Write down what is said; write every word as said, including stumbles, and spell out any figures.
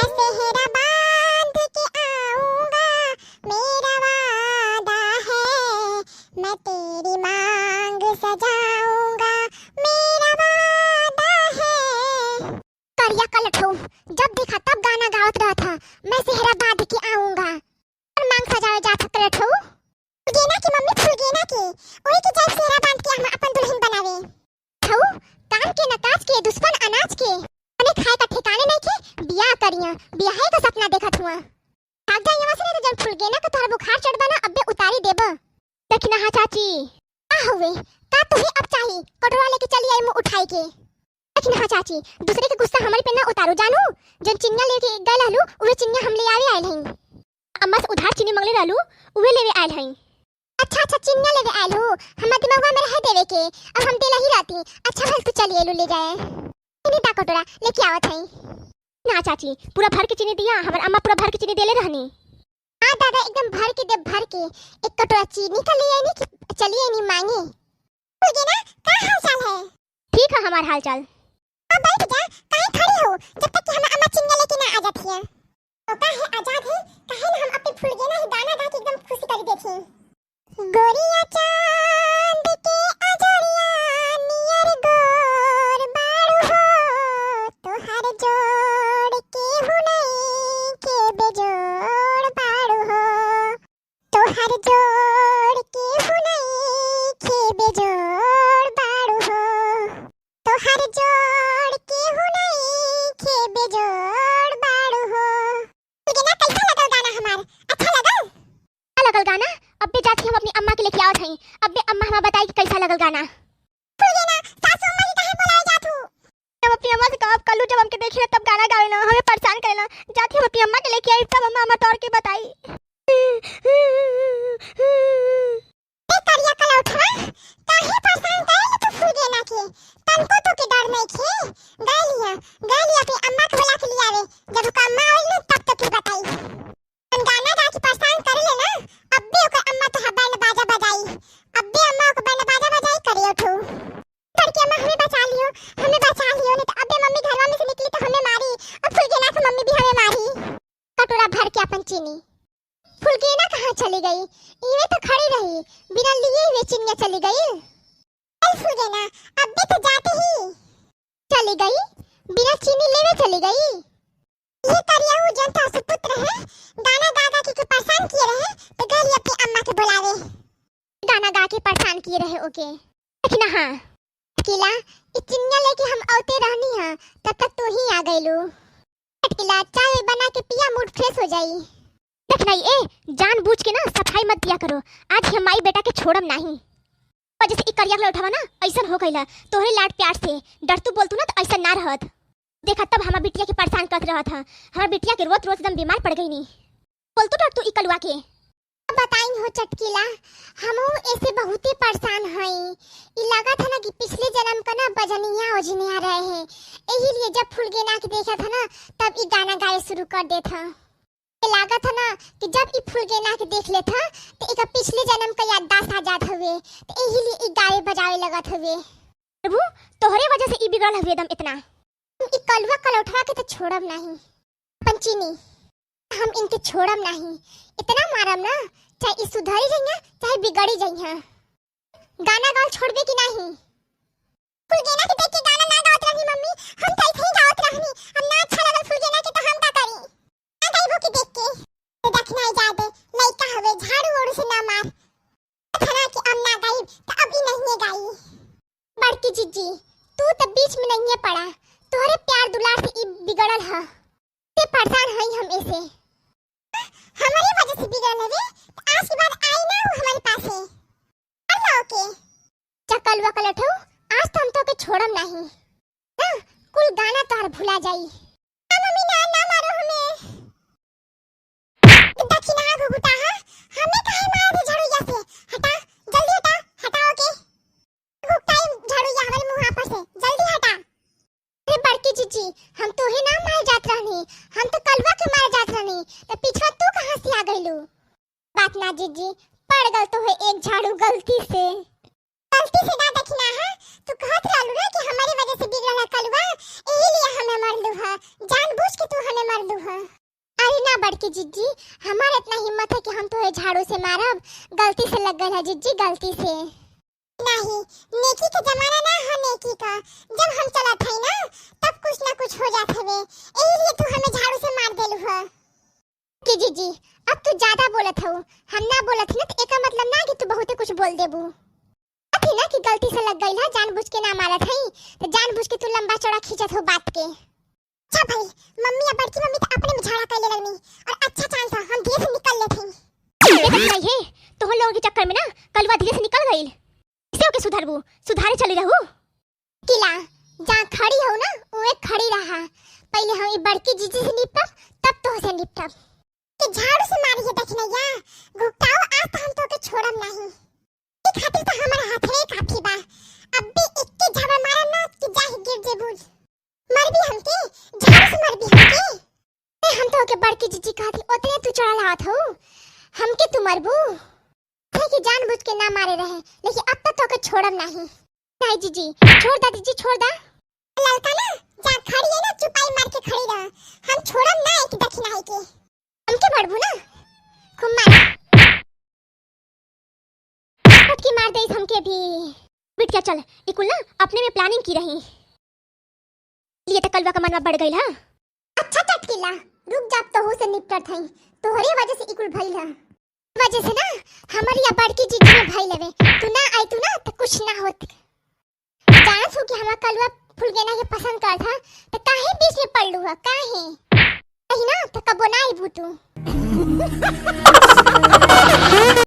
सेहरा बांध के आऊंगा, मेरा वादा है, मैं तेरी मांग सजाऊंगा, मेरा वादा है। करिया कलठऊ, जब देखा तब गाना गावत रहत ह, मैं सेहरा बांध के आऊंगा। और मांग सजावे जात ह कलठऊ। फुलगेना के मम्मी फुलगेना के, ओही के जाए सेहरा बांध के हम अपन दुल्हन बनावे। कलठऊ, काम के न काज के, दुश्मन अनाज के। अपने खाए का ठिकाने नइखे, बियाह करिया, बियाहे का सपना देखत हुआ। भाग जा यहाँ से, नहीं तो जब फुलगेना का तोहर बुखार चढ़ बा ना, अब्बे उतारी देब। दखिनहा चाची। का हवे? का तुहे अब चाही? कटोरा लेके चली आई मुंह उठाई के। दखिनहा चाची, दूसरे के गुस्सा हमरे पे ना उतारू जानू। जौन चिनिया लेके गए रहलू, उहे चिनिया हम ले आवे आयल हई। अम्मा से उधार चीनी मंगले रहलू, उहे लेवे आयल हई। अच्छा, अच्छा, चिनिया लेवे आयल हो, हमार दिमागवा में रहे देवे के, अब हम देला ही रहती। अच्छा भल तू चली अइलू ले जाए। इन्हीं दा कटोरा लेके आवत हई। ना चाची, पूरा भर के चीनी दिया, हमार अम्मा पूरा भर के चीनी देले रहनी। हाँ दादा, एकदम भर के दे, भर के। एक कटोरा चीनी का ले आईनी कि चली आईनी मांगे। फुलगेना, का हाल चाल है? ठीक है हमार हाल चाल। अब बैठ जा, काहे खड़ी हो, जब तक कि हम अम्मा चिनिया लेके ना आ जाती है। तो का है आजाद है, काहे ना हम अपने फुलगेना ही गाना गा के एकदम खुशी कर देती। गोरिया चांद के अजोरिया नियर गोर बाड़ू हो, तोहर जोड़ केहू नइखे बेजोड़ बाड़ू हो, तोहर जोड़ केहू नइखे बेजोड़ बाड़ू हो, तोहर जोड़ केहू नइखे बेजोड़ बाड़ू हो। फुलगेना, कैसा लगल गाना हमार? अच्छा लगल? अच्छा लगल गाना? अब्बे जात ही हम अपनी अम्मा के लेके आवत हई। अब्बे अम्मा हमार बताई कि कैसा लगल गाना। फुलगेना, सासू अम्मा के काहे बुलाए जात हू? हम अपनी अम्मा से कहब, कल्लू जब हमके देखे ना तब गाना गावे ना, हमें परेशान करे ना। जात ही हम अपनी अम्मा के लेके आई, तब अम्मा हमार तोड़ के बताई। ए करिया कलौठवा, काहे परेशान करेलू तू फुलगेना के? तनको तोके डर नइखे। गए लिया, गए लिया अपनी अम्मा के बुला के लियावे। जब ओकर अम्मा आई ना तब तोके बताई। हम गाना गा के परेशान करेले ना, अब्बे ओकर अम्मा तोहार बैंड बाजा बजाई। अब्बे अम्मा ओकर बैंड बाजा बजाई करिया उठू। करके अम्मा हमें बचा लियो, हमें बचा लियो, नहीं तो अब्बे मम्मी घरवा में से निकली तो हमें मारी। अब फुलगेना के मम्मी भी हमें मारी। कटोरा भर के अपन चीनी। फुलगेना कहाँ चली गई? इवे तो खड़ी रही, बिना लिए हुए चिनिया चली गई। चल फुलगेना, अब्बे तो जाते ही। चली गई, बिना चीनी लेवे चली गई। ये करिया ऊ जनता सुपुत्र है, गाना गा गा के, के परेशान किए रहे, तो गई अपनी अम्मा के बुलावे। गाना गा के परेशान किए रहे ओके। देखी ना, हाँ। चटकीला, ई चिनिया लेके हम औते रहनी हाँ, तब तक तू ही आ गइलू। चटकीला, चाय बना के पिया, mood fresh हो जाई। देख नाई, ए, जानबूझ के ना सफाई मत दिया करो। आज हम माई बेटा के छोड़म नाही। वजह से ई करिया कलौठवा ना ऐसन हो गइला। तोहरे लाड प्यार से डरतू बोलतू ना तो ऐसन ना रहत। देखा तब हमार बिटिया के परेशान करत रहत ह। हमार बिटिया के रोत रोत एकदम बीमार पड़ गई नी। बोलतू डरतू ई कलुआ के। बताई हो चटकीला, हमहू ऐसे बहुते परेशान हई। ई लागत है ना कि पिछले जन्म का ना बजनिया ओजनिया रहे हैं, यही लिए जब फुलगेना के देखत है ना तब ई गाना गाए शुरू कर देत है। ये लागत है ना कि जब ई फुलगेना के देख लेत है तो एक पिछले जन्म का याददाश्त आ जात हवे, तो यही लिए ई गाए बजावे लगत हवे। प्रभु, तोहरे वजह से ई बिगड़ल हवे एकदम इतना। हम ई कलुआ कलौठवा के तो छोड़ब नाही। पंचिनी, हम इनके छोड़ब नाही। इतना मारब ना, चाहे ई सुधरी जइहा, चाहे बिगड़ी जइहा। गाना गावल छोड़बे कि नाही? फुलगेना के देख के गाना ना गावत रहनी मम्मी, हम तो ऐसे ही गावत रहनी। हम ना अच्छा लगल फुलगेना के तो हम का करी? ना गाइबो के देख के। तो देखना ही जादे, लइका हवे, झाड़ू ओड़ू से ना मार। थना के अब ना गाइब, तो अब ई नहीं गाई। बड़की जिज्जी, तू तो बीच में नहीं पड़ा, तोहरे प्यार दुलार से ई बिगड़ल ह। ते परेशान हई हम ऐसे। हमारी वजह से बिगड़ल हवे, तो आज के बाद आई ना वो हमारे पास है। अल्लाह ओके। चकलुआ कलठऊ, आज तो हम तोके छोड़म नाही। ना, कुल गाना तोहर भुला जाई। ना मम्मी, ना, ना मारो हमें। दखिनहा घुघुटाहा, हमें काहे मारे थे झड़ुइया से? हटा, जल्दी हटा, हटाओ के। घुघुटाई झड़ुइया हमारे मुंह पर से, जल्दी हटा। अरे बड़की जीजी, हम तोहे ना मारे जात रहनी, हम तो कलुआ के मारे जात रहनी, तो पीछवा तू कहाँ से आ गइलू? बात ना जीजी, पड़ गल तोहे एक झाड़ू गलती से। गलती से ना दखिनहा, तू कहत रहलू ना कि हमारी वजह से बिगड़ल है कलुआ, यही लिए हमें मरलू है, जान जानबूझ के तू हमें मरलू ह। अरे ना बड़की जिज्जी, हमार इतना हिम्मत है कि हम तोहे झाड़ू से मारब? गलती से लग गइल है जिज्जी, गलती से। नहीं, नेकी के जमाना ना है नेकी का। जब हम चलत हई ना, तब कुछ ना कुछ हो जात हवे। एही लिए तू हमें झाड़ू से मार देलू ह। कि जिज्जी, अब तू ज्यादा बोलत हऊ। हम ना बोलत हई ना, त एकर मतलब ना कि तू बहुते कुछ बोल देबू। अथी ना कि गलती से लग गइल ह, जानबूझ के ना मारत हई, त जानबूझ के तू लंबा चौड़ा खींचत हो बात के। अच्छा भाई, मम्मी या बड़की मम्मी त अपने में झगड़ा कर ले लगनी, और अच्छा चांस है, हम धीरे से निकल लेत हई। देखत नहीं है, तोहन लोगन के चक्कर में ना कलुआ धीरे से निकल गइल। कैसे ओके सुधारबू? सुधारे चली रहू। किला, जहाँ खड़ी हऊ ना, उहे खड़ी रहा। पहले हम ई बड़की जिज्जी से निपटब, तब तोह से निपटब। कि झाड़ू से मारी है दखिनैया, घुघटाओ, आज त हम तोके छोड़ब नहीं। ई खातिर त हमर हाथ रे काफी बा। अब भी इक्के झापड़ मारब ना कि जाहि गिर जेबू। मरबी हमके, झाड़ू से मरबी हमके। ए, हम तोके बड़की जिज्जी कहती, ओतने तू चढ़ल आवत हऊ, हमके तू मरबू? थे कि जानबूझ के ना मारे रहे, लेकिन अब तक तोके छोड़ब नहीं। नहीं जिज्जी, छोड़ दा जिज्जी, छोड़ दा। ललका ना, जा खड़ी है ना, चुपाई मार के खड़ी रह। हम छोड़ब ना एक दखिनैया के। हमके मरबू ना, खूब मार। फटकी मार देइस हमके भी। बिटिया चल, ई कुल ना अपने में planning की रही। लिए त कलुआ का मनवा बढ़ गइल ह। अच्छा चटकीला, रुक जा, तोहू से निपटत हई। तोहरे वजह से ई कुल भइल ह। वजह से ना हमर या बड़की जिज्जी में भइल हवे। तू ना आई तू ना त कुछ ना होत। जानत हो कि हमार कलुआ फुलगेना के पसंद करत ह, त काहे बीच में पड़लू ह? काहे? कहीं ना त कबो ना आइबू तू।